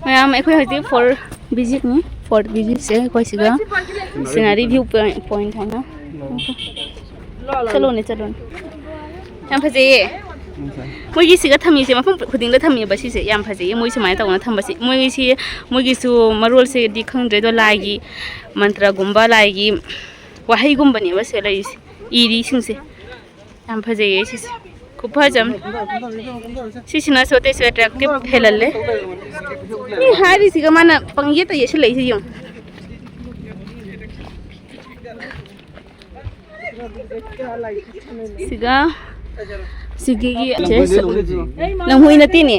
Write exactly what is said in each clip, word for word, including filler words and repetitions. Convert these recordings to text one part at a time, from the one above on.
ꯃꯌꯥꯝ, ꯑꯩꯈꯣꯏ ꯍꯧꯖꯤꯛ ꯐꯣꯔ ꯚꯤꯖꯤꯠꯅꯤ꯫ ꯐꯣꯔꯠ ꯚꯤꯖꯤꯠꯁꯦ ꯑꯩꯈꯣꯏ ꯁꯤꯒ ꯁꯤꯅꯔꯤ ꯚ꯭ꯌꯨ ꯄꯣꯏꯟ ꯍꯥꯏꯅ꯫ ꯆꯠꯂꯣꯅꯦ, ꯆꯠꯂꯣꯅꯦ꯫ ꯌꯥꯝ ꯐꯖꯩꯌꯦ꯫ ꯃꯣꯏꯒꯤ ꯁꯤꯒ ꯊꯝꯃꯤꯁꯦ, ꯃꯐꯝ ꯈꯨꯗꯤꯡꯗ ꯊꯝꯃꯦꯕ ꯁꯤꯁꯦ꯫ ꯌꯥꯝ ꯐꯖꯩꯌꯦ ꯃꯣꯏ ꯁꯨꯃꯥꯏꯅ ꯇꯧꯅ ꯊꯝꯕꯁꯦ꯫ ꯃꯣꯏꯒꯤꯁꯤ, ꯃꯣꯏꯒꯤꯁꯨ ꯃꯔꯣꯜꯁꯦꯗꯤ ꯈꯪꯗ꯭ꯔꯦ, ꯑꯗꯣ ꯂꯥꯏꯒꯤ ꯃꯟꯇ꯭ꯔꯒꯨꯝꯕ, ꯂꯥꯏꯒꯤ ꯋꯥꯍꯩꯒꯨꯝꯕꯅꯦꯕ ꯁꯤꯗ ꯂꯩꯔꯤꯁꯦ, ꯏꯔꯤꯁꯤꯡꯁꯦ꯫ ꯌꯥꯝ ꯐꯖꯩꯌꯦ ꯁꯤꯁꯦ꯫ ꯈꯨꯐꯖ ꯑꯃ꯫ ꯁꯤꯁꯤꯅꯁꯨ ꯑꯇꯩꯁꯨ ꯑꯦꯇ꯭ꯔꯦꯛꯇꯤꯞ ꯍꯦꯜꯍꯜꯂꯦ꯫ ꯃꯤ ꯍꯥꯏꯔꯤꯁꯤꯒ ꯃꯥꯅ ꯄꯪꯌꯦꯠꯇ ꯌꯦꯠꯁꯤꯜꯂꯛꯏꯁꯤ ꯌꯦꯡꯉꯨ꯫ ꯁꯤꯒ ꯁꯤꯒꯤ ꯂꯝꯍꯨꯏ ꯅꯠꯇꯦꯅꯦ꯫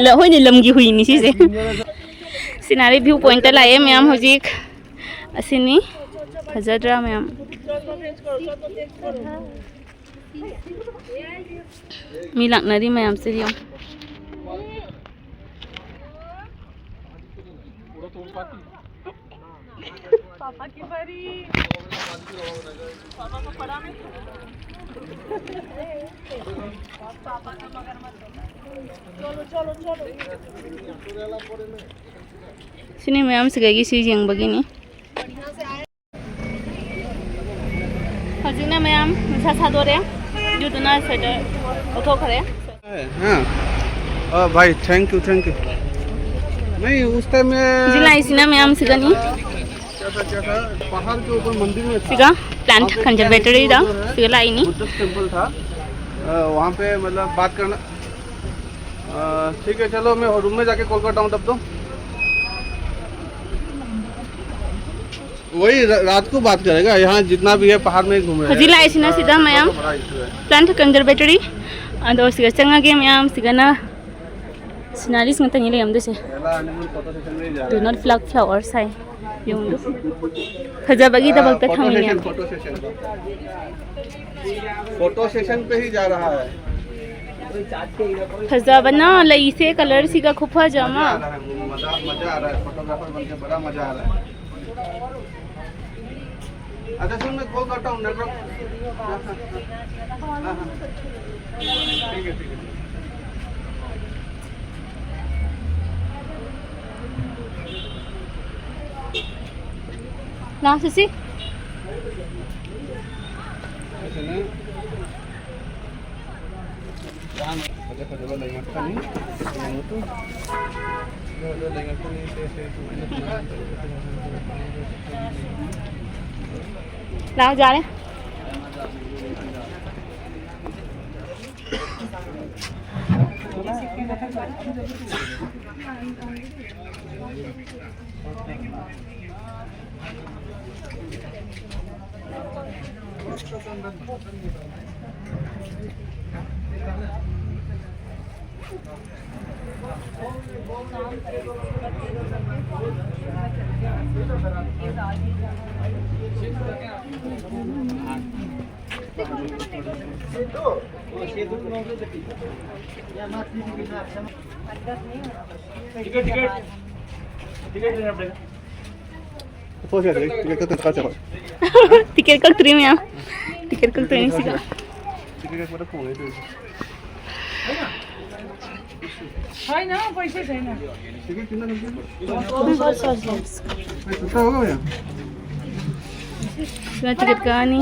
ꯂꯝꯍꯨꯏꯅꯦ, ꯂꯝꯒꯤ ꯍꯨꯏꯅꯤ ꯁꯤꯁꯦ꯫ ꯁꯤꯅꯔꯤ ꯚ꯭ꯌꯨ ꯄꯣꯏꯟꯠꯇ ꯂꯥꯛꯑꯦ ꯃꯌꯥꯝ ꯍꯧꯖꯤꯛ꯫ ꯑꯁꯤꯅꯤ꯫ ꯐꯖꯗ꯭ꯔꯥ ꯃꯌꯥꯝ? ꯃꯤ ꯂꯥꯛꯅꯔꯤ ꯃꯌꯥꯝꯁꯦ ꯌꯦꯡꯉꯣ꯫ पापा की परी। पापा को परा में। पापा का मगर मत। चलो, चलो, चलो। ꯁꯤꯅꯤ ꯃꯌꯥꯝ ꯁꯤꯒꯒꯤ ꯁꯤ ꯌꯦꯡꯕꯒꯤꯅꯤ꯫ ꯍꯧꯖꯤꯛꯅ ꯃꯌꯥꯝ ꯅꯨꯡꯁꯥ ꯁꯥꯗꯣꯔꯦ, ꯑꯗꯨꯗꯨꯅ ꯁ꯭ꯋꯦꯇꯔ ꯂꯧꯊꯣꯛꯈ꯭ꯔꯦ꯫ हाँ। ओ भाई, थैंक यू, थैंक यू। नहीं, उस टाइम में ꯍꯧꯖꯤꯛ ꯂꯥꯛꯏꯁꯤꯅ ꯃꯌꯥꯝ ꯁꯤꯒꯅꯤ꯫ कैसा, कैसा, पहाड़ के ऊपर मंदिर में था। ꯁꯤꯒ ꯄ꯭ꯂꯥꯟꯠ ꯀꯟꯖꯔꯕꯦꯇꯔꯤꯗ ꯁꯤꯒ ꯂꯥꯛꯏꯅꯤ꯫ बुद्ध टेम्पल था। अ, वहाँ पे मतलब बात करना। अ, ठीक है, चलो, मैं रूम में जाके कॉल करता हूँ तब तो। वही र-, रात को बात करेगा, यहाँ जितना भी है पहाड़ में ही घूम रहे हैं। ꯍꯧꯖꯤꯛ ꯂꯥꯛꯏꯁꯤꯅ ꯁꯤꯗ ꯃꯌꯥꯝ ꯕꯣꯔꯥ ꯏꯁꯨ ꯍꯥꯏ꯫ ꯄ꯭ꯂꯥꯟꯠ ꯀꯟꯖꯔꯕꯦꯇꯔꯤ꯫ ꯑꯗꯣ ꯁꯤꯗ ꯆꯪꯉꯒꯦ ꯃꯌꯥꯝ, ꯁꯤꯗꯅ ꯁꯤꯅꯔꯤꯁ ꯉꯥꯛꯇꯅꯤ ꯂꯩꯔꯝꯗꯣꯏꯁꯦ꯫ ꯄꯦꯂꯥ ꯍꯅꯤꯃꯨꯟ ꯐꯣꯇꯣ ꯁꯦꯁꯟ ꯃꯦ ꯍꯤ ꯖꯥ ꯔꯍꯥ ꯍꯥꯏ꯫ ꯗꯨ ꯅꯣꯠ ꯄ꯭ꯂꯛ ꯐ꯭ꯂꯥꯋꯔꯁ ꯍꯥꯏ꯫ ꯌꯦꯡꯉꯨ꯫ ꯐꯖꯕꯒꯤꯗꯃꯛꯇ ꯐꯣꯇꯣ ꯊꯝꯃꯤꯅꯦ꯫ Session, photo session. Photo session ꯄꯦ ꯍꯤ ꯖꯥ ꯔꯍꯥ ꯍꯥꯏ꯫ ꯐꯖꯕꯅ ꯂꯩꯁꯦ, ꯀꯂꯔꯁꯤꯒ ꯈꯨꯐꯖ ꯑꯃ꯫ ꯃꯖꯥ ꯑꯥ ꯔꯍꯥ ꯍꯥꯏ, ꯃꯖꯥ, ꯃꯖꯥ ꯑꯥ ꯔꯍꯥ ꯍꯥꯏ, ꯐꯣꯇꯣꯒ꯭ꯔꯥꯐꯔ ꯕꯟ ꯀꯦ ꯕꯥꯗ ꯃꯖꯥ ꯑꯥ ꯔꯍꯥ ꯍꯥꯏ꯫ अच्छा, सुन, मैं कॉल करता हूँ, नेटवर्क। हाँ, हाँ, हाँ। हाँ, हाँ। ठीक है, ठीक है। ꯂꯥꯛꯁꯤꯁꯤ꯫ ꯐꯖ ꯐꯖꯕ ꯂꯩ ꯉꯥꯛꯇꯅꯤ꯫ ꯌꯦꯡꯉꯨ꯫ ꯐꯖ ꯐꯖꯕ ꯂꯩ ꯉꯥꯛꯇꯅꯤ꯫ ꯁꯦ, ꯁꯦ, ꯁꯦ꯫ ꯂꯥꯛꯑꯣ, ꯌꯥꯔꯦ꯫ टिकट, टिकट, टिकट लेना पड़ेगा। टिकट कट रही हूँ यहाँ। टिकट कट रही हूँ इसी का। टिकट कट रही हूँ। होइन, पैसै छैन। टिकट किन? टिकट कहाँ नि?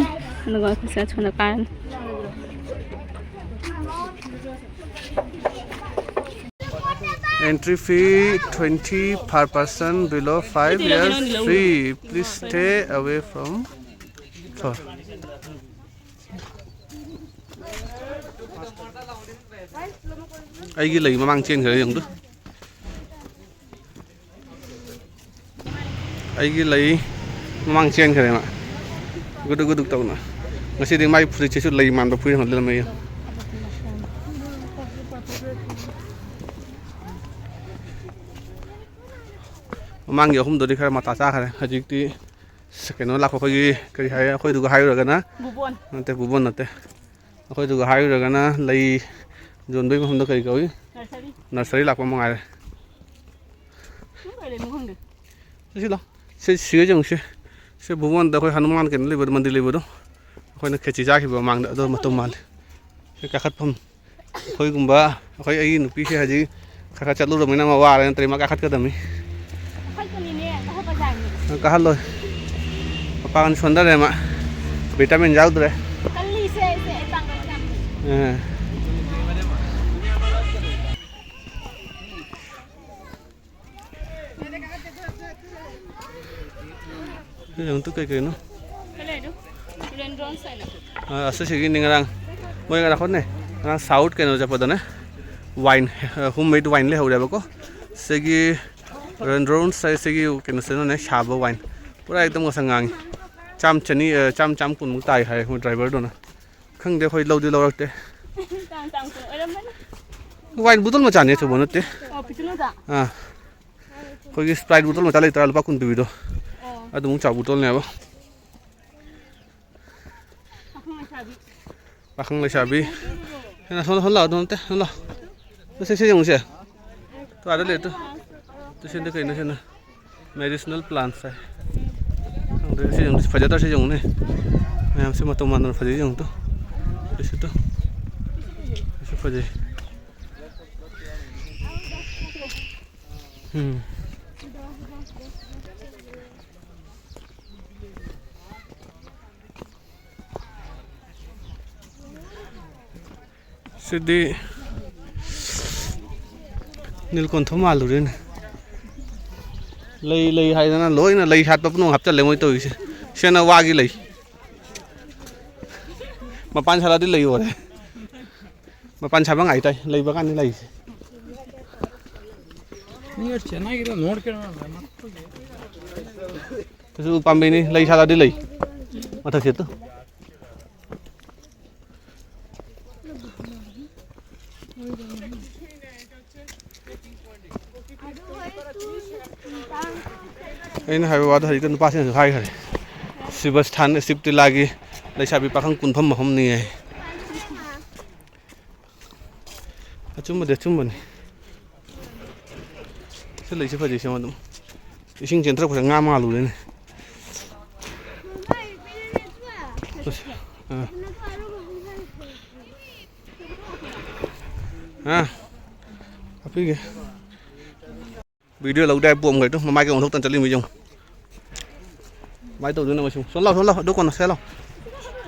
Entry fee twenty per person, below five years free. Please stay away from floor. ꯑꯩꯒꯤ ꯂꯩ ꯃꯃꯥꯡ ꯆꯦꯟꯈ꯭ꯔꯦ ꯌꯦꯡꯗꯨ꯫ ꯑꯩꯒꯤ ꯂꯩ ꯃꯃꯥꯡ ꯆꯦꯟꯈ꯭ꯔꯦ ꯃꯥ꯫ ꯒꯨꯗꯨꯛ ꯒꯨꯗꯨꯛ ꯇꯧꯅ꯫ ꯉꯁꯤꯗꯤ ꯃꯥꯏ ꯐꯨꯔꯤꯠꯁꯤꯁꯨ ꯂꯩ ꯃꯥꯟꯕ ꯐꯨꯔꯤꯠ ꯑꯃ ꯂꯤꯠꯂꯝꯃꯦ꯫ ꯃꯃꯥꯡꯒꯤ ꯑꯍꯨꯝꯗꯨꯗꯤ ꯈꯔ ꯃꯇꯥ ꯆꯥꯈ꯭ꯔꯦ꯫ ꯍꯧꯖꯤꯛꯇꯤ ꯀꯩꯅꯣ ꯂꯥꯛꯄ, ꯑꯩꯈꯣꯏꯒꯤ ꯀꯔꯤ ꯍꯥꯏ, ꯑꯩꯈꯣꯏꯗꯨꯒ ꯍꯥꯏꯔꯨꯔꯒꯅ ꯕꯨꯕꯣꯟ꯫ ꯅꯠꯇꯦ, ꯕꯨꯕꯣꯟ ꯅꯠꯇꯦ꯫ ꯑꯩꯈꯣꯏꯗꯨꯒ ꯍꯥꯏꯔꯨꯔꯒꯅ ꯂꯩ ꯌꯣꯟꯕꯒꯤ ꯃꯐꯝꯗꯣ ꯀꯔꯤ ꯀꯧꯏ? ꯅꯔꯁꯔꯤ꯫ ꯅꯔꯁꯔꯤ ꯂꯥꯛꯄ ꯃꯉꯥꯏꯔꯦ꯫ ꯅꯪ ꯀꯩ ꯂꯩꯅꯣ ꯈꯪꯗꯦ꯫ ꯁꯤ ꯂꯥꯎ꯫ ꯁꯤ, ꯁꯤꯒ ꯌꯦꯡꯉꯨꯁꯦ꯫ ꯁꯤ ꯕꯨꯕꯣꯟꯗ ꯑꯩꯈꯣꯏ ꯍꯅꯨꯃꯥꯟ ꯀꯩꯅꯣ ꯂꯩꯕꯗꯣ, ꯃꯟꯗꯤꯔ ꯂꯩꯕꯗꯣ꯫ ꯑꯩꯈꯣꯏꯅ ꯈꯦꯆꯤ ꯆꯥꯈꯤꯕ ꯃꯃꯥꯡꯗ ꯑꯗꯨ ꯃꯇꯨꯝ ꯃꯥꯜꯂꯦ꯫ ꯁꯤ ꯀꯥꯈꯠꯐꯝ꯫ ꯑꯩꯈꯣꯏꯒꯨꯝꯕ, ꯑꯩꯈꯣꯏ, ꯑꯩꯒꯤ ꯅꯨꯄꯤꯁꯦ ꯍꯧꯖꯤꯛ ꯈꯔ ꯈꯔ ꯆꯠꯂꯨꯔꯕꯅꯤꯅ ꯃꯥ ꯋꯥꯔꯦ, ꯅꯠꯇ꯭ꯔꯗꯤ ꯃꯥ ꯀꯥꯈꯠꯀꯗꯕꯅꯤ꯫ ꯀꯥꯈꯠꯄꯅꯤꯅꯦ, ꯀꯥꯈꯠꯄ ꯇꯥꯏꯅꯦ꯫ ꯅꯪ ꯀꯥꯍꯜꯂꯣꯏ꯫ ꯃꯄꯥꯟ ꯁꯣꯟꯊꯔꯦ ꯃꯥ꯫ ꯚꯤꯇꯥꯃꯤꯟ ꯌꯥꯎꯗ꯭ꯔꯦ꯫ ꯀꯜꯂꯤꯁꯦ ꯑꯩꯁꯦ, ꯑꯩ ꯄꯥꯡꯒꯜ ꯌꯥꯝ ꯂꯩ꯫ ꯑꯥ꯫ ꯁꯤ ꯑꯃꯨꯛꯇ ꯀꯩ ꯀꯩꯅꯣ? ꯀꯩ ꯂꯩꯅꯣ? Rhododendrons ꯍꯥꯏꯅ꯫ ꯑꯥ, ꯑꯁꯤꯁꯤꯒꯤꯅꯤ ꯉꯔꯥꯡ꯫ ꯃꯣꯏ ꯉꯔꯥꯡ ꯍꯣꯠꯅꯦ꯫ ꯉꯔꯥꯡ south ꯀꯩꯅꯣ ꯆꯠꯄꯗꯅꯦ꯫ Wine, ꯑ, home made wine ꯂꯩꯍꯧꯔꯦꯕꯀꯣ꯫ ꯁꯤꯒꯤ Rhododendrons ꯍꯥꯏ, ꯁꯤꯒꯤ ꯀꯩꯅꯣꯁꯤꯅꯅꯦ ꯁꯥꯕ wine꯫ ꯄꯨꯔꯥ ꯑꯦꯛꯗꯝ ꯉꯁꯪ ꯉꯥꯡꯉꯤ꯫ ꯆꯥꯝ ꯆꯅꯤ, ꯑ, ꯆꯥꯝ, ꯆꯥꯝ ꯀꯨꯟꯃꯨꯛ ꯇꯥꯏ ꯍꯥꯏ ꯃꯣꯏ driverꯗꯨꯅ꯫ ꯈꯪꯗꯦ, ꯑꯩꯈꯣꯏ ꯂꯧꯗꯤ ꯂꯧꯔꯛꯇꯦ꯫ ꯆꯥꯝ, ꯆꯥꯝ ꯀꯨꯟ ꯑꯣꯏꯔꯝꯃꯅꯤ꯫ Wine bottle ꯃꯆꯥꯅꯦ, ꯑꯆꯧꯕ ꯅꯠꯇꯦ꯫ ꯑꯣ, ꯄꯤꯇꯨꯅꯗ? ꯑꯥ꯫ ꯑꯩꯈꯣꯏꯒꯤ Sprite bottle ꯃꯆꯥ ꯂꯩꯇ꯭ꯔꯥ, ꯂꯨꯄꯥ ꯀꯨꯟ ꯄꯤꯕꯤꯗꯣ? ꯑꯣ꯫ ꯑꯗꯨꯃꯨꯛ ꯆꯥꯎ bottleꯅꯦꯕ꯫ ꯄꯥꯈꯪ ꯂꯩꯁꯥꯕꯤ꯫ ꯄꯥꯈꯪ ꯂꯩꯁꯥꯕꯤ꯫ ꯍꯦꯟꯅ ꯁꯣꯝ, ꯁꯣꯝ ꯂꯥꯛꯑꯣ, ꯑꯗꯨ ꯅꯠꯇꯦ, ꯁꯣꯝ ꯂꯥꯛꯑꯣ꯫ ꯁꯦ, ꯁꯦ, ꯁꯦ ꯌꯦꯡꯉꯨꯁꯦ꯫ ꯇꯣ ꯑꯥꯗ ꯂꯩ, ꯇꯨ꯫ ꯇꯨ ꯁꯦꯟꯗ ꯀꯩꯅꯣ ꯁꯦꯟꯅ? Medicinal plants ꯍꯥꯏ꯫ ꯈꯪꯗꯦ, ꯁꯤ ꯌꯦꯡꯉꯨ, ꯐꯖꯗ꯭ꯔꯥ ꯁꯤ ꯌꯦꯡꯉꯨꯅꯦ꯫ ꯃꯌꯥꯝꯁꯦ ꯃꯇꯧ ꯃꯥꯟꯗꯅ ꯐꯖꯩ ꯌꯦꯡꯉꯨ ꯇꯨ꯫ ꯁꯤꯁꯨ ꯇꯨ꯫ ꯁꯤꯁꯨ ꯐꯖꯩ꯫ ꯎꯝ꯫ ꯁꯤꯗꯤ ꯅꯤꯜꯀꯣꯟꯊꯣ ꯃꯥꯜꯂꯨꯔꯦꯅꯦ꯫ ꯂꯩ, ꯂꯩ ꯍꯥꯏꯗꯅ ꯂꯣꯏꯅ ꯂꯩ ꯁꯥꯠꯄ ꯄꯨꯝꯅꯃꯛ ꯍꯥꯞꯆꯜꯂꯦ ꯃꯣꯏ ꯇꯧꯔꯤꯁꯦ꯫ ꯁꯤꯅ ꯋꯥꯒꯤ ꯂꯩ꯫ ꯃꯄꯥꯟ ꯁꯥꯠꯂꯗꯤ ꯂꯩ ꯑꯣꯏꯔꯦ꯫ ꯃꯄꯥꯟ ꯁꯥꯠꯄ ꯉꯥꯏ ꯇꯥꯏ, ꯂꯩꯕ ꯀꯥꯟꯗ ꯂꯩꯁꯦ꯫ ನೀವು ಚೆನ್ನಾಗಿರೋ ನೋಡ್ಕೊಳ್ಳೋಣ. ꯁꯤꯁꯨ ꯄꯥꯝꯕꯤꯅꯤ, ꯂꯩ ꯁꯥꯠꯂꯗꯤ ꯂꯩ꯫ ꯃꯊꯛꯁꯦ ꯇꯨ꯫ ꯑꯩꯅ ꯍꯥꯏꯕ ꯋꯥꯗꯣ ꯍꯧꯖꯤꯛꯇ ꯅꯨꯄꯥꯁꯤꯡꯅꯁꯨ ꯍꯥꯏꯈ꯭ꯔꯦ꯫ ꯁꯤꯕꯁꯊꯥꯟ ꯁꯤꯕꯇꯤꯂꯥꯒꯤ ꯂꯩꯁꯥꯕꯤ ꯄꯥꯈꯪ ꯀꯨꯟꯐꯝ ꯃꯐꯝꯅꯤ ꯍꯥꯏ꯫ ꯑꯆꯨꯝꯕꯗꯤ ꯑꯆꯨꯝꯕꯅꯤ꯫ ꯁꯤ ꯂꯩꯁꯤ ꯐꯖꯩ ꯁꯤꯃ ꯑꯗꯨꯝ꯫ ꯏꯁꯤꯡ ꯆꯦꯟꯊꯔꯛꯄꯁꯦ ꯉꯥ ꯃꯥꯜꯂꯨꯔꯦꯅꯦ꯫ ꯑꯁ, ꯑꯥ꯫ ꯑꯥ, ꯍꯥꯞꯄꯤꯒꯦ꯫ Video ꯂꯧꯗꯥꯏ ꯄꯣꯝꯈ꯭ꯔꯦ ꯇꯨ, ꯃꯃꯥꯏꯒ ꯑꯣꯟꯊꯣꯛꯇꯅ ꯆꯠꯂꯤ ꯃꯤ ꯌꯦꯡꯉꯨ꯫ ꯀꯃꯥꯏꯅ ꯇꯧꯗꯣꯏꯅꯣ ꯃꯁꯤ? ꯁꯣꯝ ꯂꯥꯎ, ꯁꯣꯝ ꯂꯥꯎ, ꯑꯗꯨ ꯀꯣꯟꯅ ꯁꯦ ꯂꯥꯎ꯫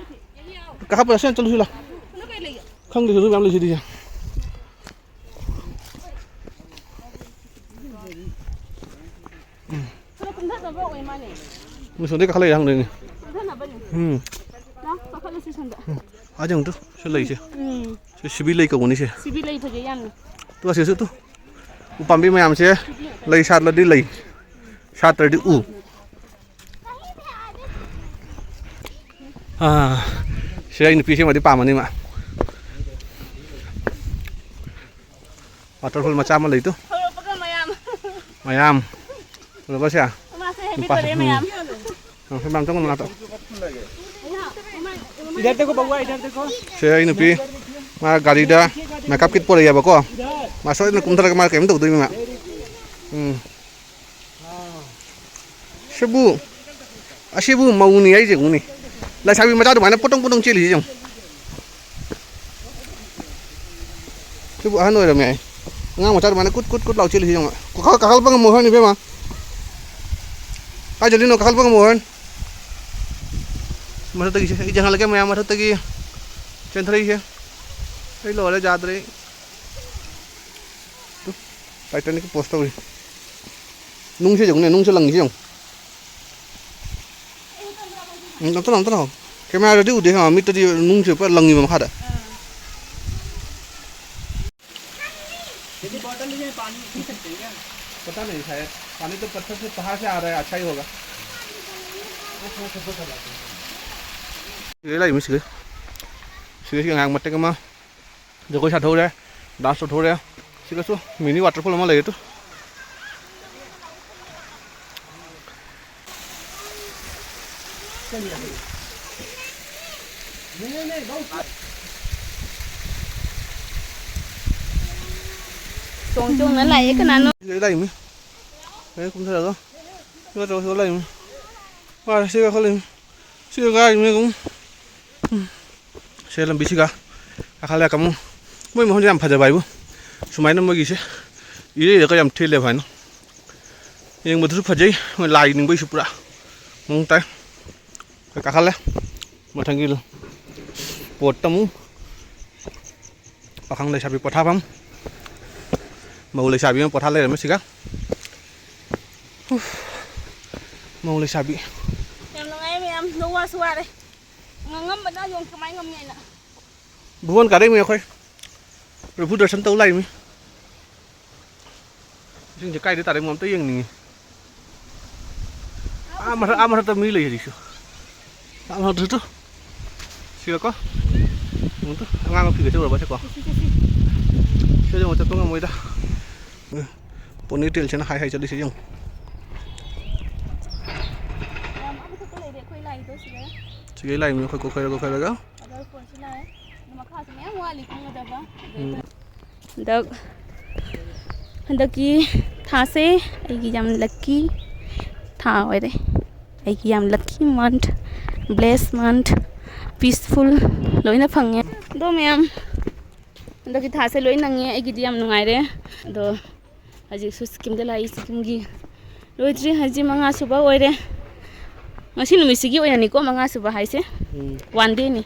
ꯀꯥꯈꯠꯄ ꯁꯦ ꯆꯠꯂꯨꯁꯤ ꯂꯥꯎ꯫ ꯈꯪꯗꯦ, ꯁꯤꯗ ꯃꯌꯥꯝ ꯂꯩꯁꯤꯗꯤ꯫ ꯎꯝ꯫ ꯃꯣꯏ ꯁꯣꯝꯗꯩ ꯀꯥꯈꯠꯂꯛꯏꯔꯥ ꯍꯪꯗꯣꯏꯅꯦ꯫ ꯎꯝ꯫ ꯎꯝ꯫ ꯑꯥ, ꯌꯦꯡꯉꯨ ꯇꯨ, ꯁꯤ ꯂꯩꯁꯦ꯫ ꯎꯝ꯫ ꯁꯤ ꯁꯤꯕꯤ ꯂꯩ ꯀꯧꯕꯅꯤ ꯁꯦ꯫ ꯁꯤꯕꯤ ꯂꯩ ꯐꯖꯩ ꯌꯥꯝꯅ꯫ ꯇꯨ, ꯑꯁꯤꯁꯨ ꯇꯨ꯫ ꯎꯄꯥꯝꯕꯤ ꯃꯌꯥꯝꯁꯦ ꯂꯩ ꯁꯥꯠꯂꯗꯤ ꯂꯩ, ꯁꯥꯠꯇ꯭ꯔꯗꯤ ꯎ꯫ ꯑꯥ, ꯁꯤ ꯑꯩ ꯅꯨꯄꯤ ꯁꯤꯃꯗꯤ ꯄꯥꯝꯃꯅꯤ ꯃꯥ꯫ Waterfall ꯃꯆꯥ ꯑꯃ ꯂꯩ ꯇꯨ꯫ ꯊꯣꯛꯂꯛꯄꯒ ꯃꯌꯥꯝ꯫ ꯃꯌꯥꯝ꯫ ꯎꯔꯕ ꯁꯦ? ꯃꯥꯁꯦ ꯍꯦꯕꯤ ꯅꯨꯄꯥ-, ꯇꯧꯔꯦ ꯎꯝ꯫ ꯃꯌꯥꯝ꯫ ꯎꯝ, ꯁꯤ ꯃꯌꯥꯝ ꯆꯪꯉꯨ ꯃꯅꯥꯛꯇ꯫ ꯏꯙꯔ ꯗꯦꯈꯣ ꯕꯕꯨꯋꯥ, ꯏꯙꯔ ꯗꯦꯈꯣ꯫ ꯁꯦ ꯑꯩ ꯅꯨꯄꯤ ꯃꯥ ꯒꯥꯔꯤꯗ makeup kit ꯄꯣꯔꯛꯑꯦꯕꯀꯣ꯫ ꯃꯥ ꯁꯣꯏꯗꯅ ꯀꯨꯝꯊꯔꯒ ꯃꯥ ꯀꯩꯅꯣꯝ ꯇꯧꯗꯣꯏꯅꯤ ꯃꯥ꯫ ꯎꯝ꯫ ꯁꯤꯕꯨ, ꯑꯁꯤꯕꯨ ꯃꯧꯅꯤ ꯍꯥꯏꯁꯦ ꯌꯦꯡꯉꯨꯅꯦ꯫ ꯂꯩꯁꯥꯕꯤ ꯃꯆꯥ ꯑꯗꯨꯃꯥꯏꯅ ꯄꯣꯇꯣꯡ ꯄꯣꯇꯣꯡ ꯆꯦꯜꯂꯤꯁꯦ ꯌꯦꯡꯉꯨ꯫ ꯁꯤꯕꯨ ꯑꯍꯟ ꯑꯣꯏꯔꯝꯃꯦ ꯍꯥꯏ꯫ ꯑꯉꯥꯡ ꯃꯆꯥ ꯑꯗꯨꯃꯥꯏꯅ ꯀꯨꯠ ꯀꯨꯠ ꯀꯨꯠ ꯂꯥꯎ ꯆꯦꯜꯂꯤꯁꯦ ꯌꯦꯡꯉꯨ꯫ ꯀꯥꯈꯠ-, ꯀꯥꯈꯠꯂꯛꯄ ꯉꯝꯃꯣꯏ ꯍꯣꯔꯦꯟ ꯏꯕꯦꯝꯃ꯫ ꯀꯥꯏ ꯆꯠꯂꯤꯅꯣ? ꯀꯥꯈꯠꯂꯛꯄ ꯉꯝꯃꯣꯏ ꯍꯣꯔꯦꯟ꯫ ꯃꯊꯛꯇꯒꯤꯁꯦ ꯑꯩ ꯌꯦꯡꯍꯜꯂꯒꯦ ꯃꯌꯥꯝ ꯃꯊꯛꯇꯒꯤ ꯆꯦꯟꯊꯔꯛꯏꯁꯦ꯫ ꯑꯩ ꯂꯣꯏꯔꯦ, ꯌꯥꯗ꯭ꯔꯦ꯫ ꯇꯨ, Titanic pose ꯇꯧꯔꯤ꯫ ꯅꯨꯡꯁꯦ ꯌꯦꯡꯉꯨꯅꯦ, ꯅꯨꯡꯁꯦ ꯂꯪꯉꯤꯁꯦ ꯌꯦꯡꯉꯨ꯫ ꯎꯝ, ꯑꯝꯇ ꯂꯥꯛꯑꯣ, ꯑꯝꯇ ꯂꯥꯛꯑꯣ꯫ Camera ꯗꯗꯤ ꯎꯗꯦ, ꯍꯥ, ꯃꯤꯠꯇꯗꯤ ꯅꯨꯡꯁꯦ ꯄꯨꯔꯥ ꯂꯪꯉꯤꯕ ꯃꯈꯥꯗ꯫ दीदी, बॉटल ले जाएं, पानी पी सकते हैं क्या? पता नहीं, शायद पानी तो पत्थर से, पहाड़ से आ रहा है, अच्छा ही होगा। ꯁꯤꯗ ꯂꯩꯕꯅꯤ, ꯁꯤꯗ꯫ ꯁꯤꯗ ꯁꯤ ꯉꯥꯏꯍꯥꯛ ꯃꯇꯦꯛ ꯑꯃ ꯖꯒꯣꯏ ꯁꯥꯊꯧꯔꯦ, dance ꯇꯧꯊꯧꯔꯦ꯫ ꯁꯤꯒꯁꯨ mini waterfall ꯑꯃ ꯂꯩꯔꯦ ꯇꯨ꯫ ꯆꯣꯡ ꯆꯣꯡꯅ ꯂꯥꯛꯑꯦ, ꯀꯅꯥꯅꯣ? ꯁꯤꯗ ꯂꯥꯛꯏꯃꯤ꯫ ꯁꯤꯗ ꯀꯨꯝꯊꯔꯒ꯫ ꯁꯤꯗ ꯇꯧꯔ ꯁꯤꯗ ꯂꯥꯛꯏꯃꯤ꯫ ꯃꯥ ꯁꯤꯗ ꯀꯥꯈꯠꯂꯛꯏꯃꯤ꯫ ꯁꯤꯗ ꯀꯥꯔꯤꯃꯤ ꯑꯗꯨꯝ꯫ ꯎꯝ꯫ ꯁꯦ ꯂꯝꯕꯤꯁꯤꯒ ꯀꯥꯈꯠꯂꯒ ꯑꯃꯨꯛ ꯃꯣꯏ ꯃꯐꯝꯁꯦ ꯌꯥꯝ ꯐꯖꯕ ꯍꯥꯏꯕꯨ꯫ ꯁꯨꯃꯥꯏꯅ ꯃꯣꯏꯒꯤꯁꯦ ꯏꯔꯩꯔꯒ ꯌꯥꯝ ꯊꯦꯜꯂꯦꯕ ꯍꯥꯏꯅ꯫ ꯌꯦꯡꯕꯗꯁꯨ ꯐꯖꯩ, ꯃꯣꯏ ꯂꯥꯏ ꯅꯤꯡꯕꯩꯁꯨ ꯄꯨꯔꯥ꯫ ꯄꯨꯡ ꯇꯥꯏ꯫ ꯑꯩꯈꯣꯏ ꯀꯥꯈꯠꯂꯦ꯫ ꯃꯊꯪꯒꯤ ꯄꯣꯠꯇ ꯑꯃꯨꯛ ꯄꯥꯈꯪ ꯂꯩꯁꯥꯕꯤ ꯄꯣꯊꯥꯐꯝ꯫ ꯃꯧ ꯂꯩꯁꯥꯕꯤ ꯑꯃ ꯄꯣꯊꯥ ꯂꯩꯔꯝꯃꯦ ꯁꯤꯒ꯫ ꯍꯨ꯫ ꯃꯧ ꯂꯩꯁꯥꯕꯤ꯫ ꯌꯥꯝ ꯅꯨꯡꯉꯥꯏ ꯃꯌꯥꯝ꯫ ꯑꯗꯣ ꯋꯥꯁꯨ ꯋꯥꯔꯦ꯫ ꯉꯝꯕꯅ ꯌꯣꯡ ꯀꯃꯥꯏ ꯉꯝꯅꯤ ꯍꯥꯏꯅ꯫ ꯚꯨꯕꯟ ꯀꯥꯔꯛꯏꯃꯤ ꯑꯩꯈꯣꯏ꯫ ꯄ꯭ꯔꯚꯨ ꯗꯔꯁꯟ ꯇꯧ ꯂꯥꯛꯏꯃꯤ꯫ ꯏꯁꯤꯡꯁꯦ ꯀꯥꯏꯗ ꯇꯥꯔꯛꯏꯃꯣ ꯑꯝꯇ ꯌꯦꯡꯅꯤꯡꯉꯤ꯫ ꯑꯥ ꯃꯊꯛ, ꯑꯥ ꯃꯊꯛꯇ ꯃꯤ ꯂꯩ ꯍꯧꯖꯤꯛꯁꯨ꯫ ꯑꯥ ꯃꯊꯛꯇ꯫ ꯁꯤꯒꯀꯣ꯫ ꯑꯃꯨꯛꯇ ꯑꯉꯥꯡ ꯐꯤꯒ ꯆꯠꯂꯨꯔꯕ ꯁꯤꯀꯣ? ꯁꯤꯗꯤ ꯑꯃꯨꯛ ꯆꯠꯄ ꯉꯝꯃꯣꯏꯗ꯫ ꯄꯣꯅꯤ ꯇꯦꯜꯁꯤꯅ ꯍꯥꯏ ꯍꯥꯏ ꯆꯠꯂꯤꯁꯦ ꯌꯦꯡꯉꯨ꯫ ꯃꯌꯥꯝ ꯑꯥ ꯃꯊꯛꯇ ꯂꯩꯔꯦ ꯑꯩꯈꯣꯏ ꯂꯥꯏꯗꯣ ꯁꯤꯗ꯫ ꯁꯤꯒꯩ ꯂꯥꯏꯃꯤ ꯑꯩꯈꯣꯏ ꯀꯣꯏꯔ ꯀꯣꯏꯔꯒ꯫ ꯑꯗꯣ ꯐꯣꯟꯁꯤ ꯂꯥꯛꯑꯦ꯫ ꯑꯗꯣ ꯃꯈꯥꯁꯨ ꯃꯌꯥꯝ ꯋꯥꯠꯂꯤ ꯈꯪꯒꯗꯕ꯫ ꯑꯗꯣ ꯎꯝ꯫ ꯑꯩꯈꯣꯏ ꯍꯟꯗꯛ, ꯍꯟꯗꯛꯀꯤ ꯊꯥꯁꯦ ꯑꯩꯒꯤ ꯌꯥꯝ lucky ꯊꯥ ꯑꯣꯏꯔꯦ꯫ ꯑꯩꯒꯤ ꯌꯥꯝ lucky month, blessed month, peaceful ꯂꯣꯏꯅ ꯐꯪꯉꯦ꯫ ꯑꯗꯣ ꯃꯌꯥꯝ, ꯍꯟꯗꯛꯀꯤ ꯊꯥꯁꯦ ꯂꯣꯏ ꯅꯪꯉꯦ, ꯑꯩꯒꯤꯗꯤ ꯌꯥꯝ ꯅꯨꯡꯉꯥꯏꯔꯦ꯫ ꯑꯗꯣ ꯍꯧꯖꯤꯛꯁꯨ ꯁꯤꯀꯤꯝꯗ ꯂꯥꯛꯏ, ꯁꯤꯀꯤꯝꯒꯤ ꯂꯣꯏꯗ꯭ꯔꯤ, ꯍꯧꯖꯤꯛ ꯃꯉꯥ ꯁꯨꯕ ꯑꯣꯏꯔꯦ꯫ ꯉꯁꯤ ꯅꯨꯃꯤꯠꯁꯤꯒꯤ ꯑꯣꯏꯅꯅꯤꯀꯣ ꯃꯉꯥ ꯁꯨꯕ ꯍꯥꯏꯁꯦ, ꯎꯝ꯫ One dayꯅꯤ꯫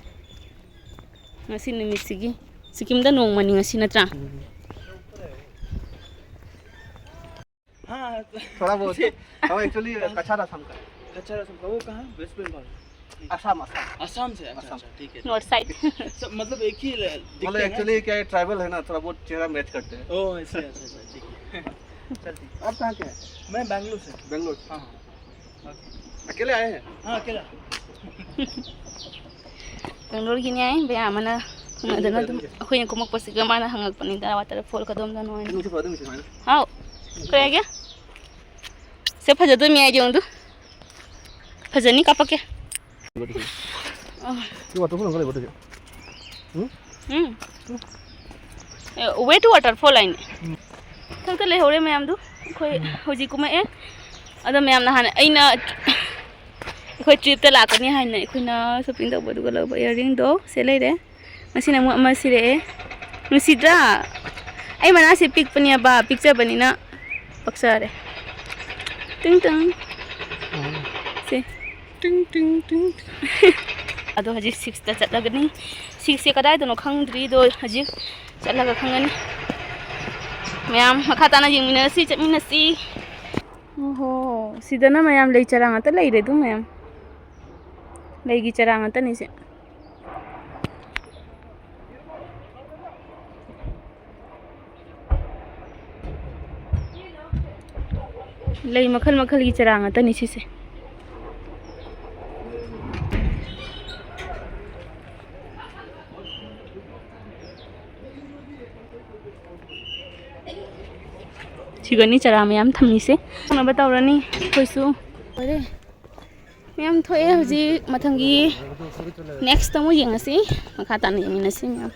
ꯉꯁꯤ ꯅꯨꯃꯤꯠꯁꯤꯒꯤ ꯁꯤꯀꯤꯝꯗ ꯅꯣꯡꯃꯅꯤ ꯉꯁꯤ, ꯅꯠꯇ꯭ꯔꯥ? ꯎꯝ꯫ हाँ, थोड़ा बहुत। हम actually कछार असम का है। कछार असम का, वो कहाँ? वेस्ट बंगाल। असम, असम। असम से? अच्छा, असम। अच्छा, ठीक है। North side। सब मतलब एक ही ल-, दिखते मतलब हैं ना? Actually क्या है, ट्राइबल है ना, थोड़ा बहुत चेहरा मैच करते हैं। ओह, ऐसे, अच्छा, अच्छा, ठीक है। चल, ठीक है। आप कहाँ के हैं? मैं बैंगलोर से। बैंगलोर? हाँ, हाँ। OK। अकेले आए हैं? हाँ, अकेला। ꯕꯦꯡꯒ꯭ꯂꯣꯔꯒꯤꯅꯦ, ꯕꯦꯌꯥꯃꯅ ꯈꯪꯅꯗꯅ ꯑꯗꯨꯝ ꯑꯩꯈꯣꯏꯅ ꯀꯨꯝꯃꯛꯄꯁꯤꯒ ꯃꯥꯅ ꯍꯪꯉꯛꯄꯅꯤꯗ, waterfall ꯀꯗꯣꯝꯗꯅꯣ ꯍꯥꯏꯅ꯫ ꯅꯪꯁꯨ ꯐꯣꯇꯣ ꯑꯗꯨꯝ ꯁꯦꯝꯃꯣ꯫ ꯍꯥꯎ, ꯀꯔꯤ ꯍꯥꯏꯒꯦ? ꯁꯦ ꯐꯖꯗꯣꯏꯅꯦ ꯍꯥꯏꯗꯤ ꯌꯦꯡꯉꯨ ꯑꯗꯨ꯫ ꯐꯖꯅꯤ, ꯀꯥꯞꯄꯛꯀꯦ꯫ ꯑꯥ꯫ ꯁꯤ waterfall ꯑꯃ ꯂꯩꯕ ꯑꯗꯨꯒꯤ꯫ ꯎꯝ? ꯎꯝ꯫ ꯑꯦ, wet waterfall ꯍꯥꯏꯅꯦ꯫ ꯎꯝ꯫ ꯃꯊꯛꯇ ꯂꯩꯍꯧꯔꯦ ꯃꯌꯥꯝꯗꯨ꯫ ꯑꯩꯈꯣꯏ ꯎꯝ꯫ ꯍꯧꯖꯤꯛ ꯀꯨꯝꯃꯛꯑꯦ꯫ ꯑꯗꯣ ꯃꯌꯥꯝꯅ ꯍꯥꯟꯅ ꯑꯩꯅ ꯑꯩꯈꯣꯏ tripꯇ ꯂꯥꯛꯀꯅꯤ ꯍꯥꯏꯅ ꯑꯩꯈꯣꯏꯅ shopping ꯇꯧꯕ ꯑꯗꯨꯒ ꯂꯧꯕ earringꯗꯣ ꯁꯦ ꯂꯩꯔꯦ꯫ ꯉꯁꯤꯅ ꯑꯃꯨꯛ ꯑꯃ ꯁꯤꯔꯛꯑꯦ꯫ ꯅꯨꯡꯁꯤꯗ꯭ꯔꯥ? ꯑꯩ ꯃꯅꯥꯁꯦ ꯄꯤꯛꯄꯅꯦꯕ, ꯄꯤꯛꯆꯕꯅꯤꯅ ꯄꯛꯆꯔꯦ꯫ ꯇꯤꯡ ꯇꯤꯡ꯫ ꯎꯝ꯫ ꯁꯦ꯫ ꯇꯤꯡ, ꯇꯤꯡ, ꯇꯤꯡ, ꯇꯤꯡ꯫ ꯑꯗꯣ ꯍꯧꯖꯤꯛ ꯁꯤꯛꯁꯇ ꯆꯠꯂꯒꯅꯤ꯫ ꯁꯤꯛꯁꯁꯦ ꯀꯗꯥꯏꯗꯅꯣ ꯈꯪꯗ꯭ꯔꯤ, ꯑꯗꯣ ꯍꯧꯖꯤꯛ ꯆꯠꯂꯒ ꯈꯪꯒꯅꯤ꯫ ꯃꯌꯥꯝ ꯃꯈꯥ ꯇꯥꯅ ꯌꯦꯡꯃꯤꯟꯅꯔꯁꯤ, ꯆꯠꯃꯤꯟꯅꯁꯤ꯫ ꯑꯣꯍꯣ, ꯁꯤꯗꯅ ꯃꯌꯥꯝ ꯂꯩ ꯆꯔꯥ ꯉꯥꯛꯇ ꯂꯩꯔꯦ, ꯑꯗꯨ ꯃꯌꯥꯝ꯫ ꯂꯩꯒꯤ ꯆꯔꯥ ꯉꯥꯛꯇꯅꯤ ꯁꯦ꯫ ꯂꯩ ꯃꯈꯜ ꯃꯈꯜꯒꯤ ꯆꯔꯥ ꯉꯥꯛꯇꯅꯤ ꯁꯤꯁꯦ꯫ ꯁꯤꯒꯅꯤ ꯆꯔꯥ ꯃꯌꯥꯝ ꯊꯝꯃꯤꯁꯦ꯫ ꯊꯣꯡꯅꯕ ꯇꯧꯔꯅꯤ ꯑꯩꯈꯣꯏꯁꯨ꯫ ꯂꯣꯏꯔꯦ꯫ ꯃꯌꯥꯝ ꯊꯣꯛꯑꯦ ꯍꯧꯖꯤꯛ꯫ ꯃꯊꯪꯒꯤ next ꯑꯃꯨꯛ ꯌꯦꯡꯉꯁꯤ꯫ ꯃꯈꯥ ꯇꯥꯅ ꯌꯦꯡꯃꯤꯟꯅꯁꯤ ꯃꯌꯥꯝ꯫